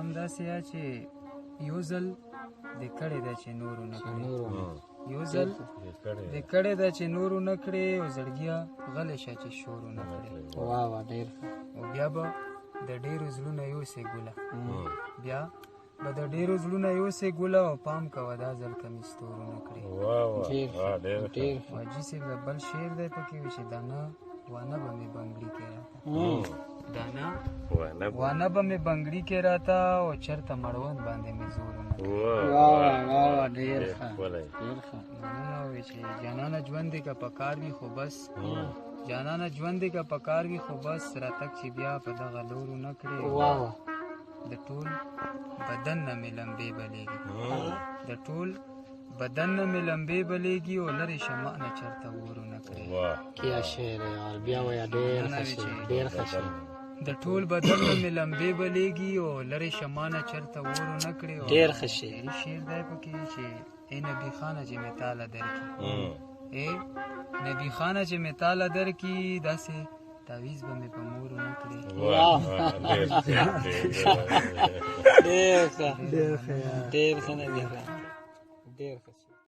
هم داسې یا چې یو ځل د کړې ده چې نورو نه کړې، نورو. یو ځل دې کړی د کړې ده چې نورو نه کړې، او زړګیه غلی شه چې شورو نه کړې. واه واه، ډېر ښه. او بیا به د ډېرو زړونه یوسې ګله، بیا به د ډېرو زړونه یوسې ګله، او پام کوه دا ځل کمې ستورو نه کړې. واه واه. ډېر ښه. واه، ډېر ښه. ډېر ښه. حاجي صاحب د بل شعر دی پکې وي چې دانه وانه به مې بنګړي کې راته، دانه واه نه. وانه به مې بنګړي کې راته، او چېرته مړوند باندې مې زور ونه کړې. واه. واه واه واه واه، ډېر ډېر ښه. ښکلی. ډېر ښه. مننه. وي چې جانانه ژوند دې که په کار وي خو بس، جانانه ژوند دې که په کار وي خو بس، راتګ چې بیا په دغه لورو نه کړې. واه واه. د ټول بدن نه مې لمبې بلېږي، د ټول بدن نه مې لمبې بلېږي، او لرې شمع نه چېرته ورو نه کړې. واه. کیا شعر ہے یار، بیا ویا، ډېر ښه شعر، ډېر ښه شعر. د ټول بدن نه مې لمبې بلېږي، او لرې شمع نه چېرته ورو نه کړې. او ډېر ښه شعر. شعري شعر دی پکې چې ای نبي خانه چې مې تاله درکي، ای نبي خانه چې مې تاله درکي، داسې تعویذ به مې په مورو نه کړې. واه واه، ډېر ښه، ډېر ډېر ښه. ډېر ښه یار. ډېر ښه نبي خان، ډېر ښه شعر.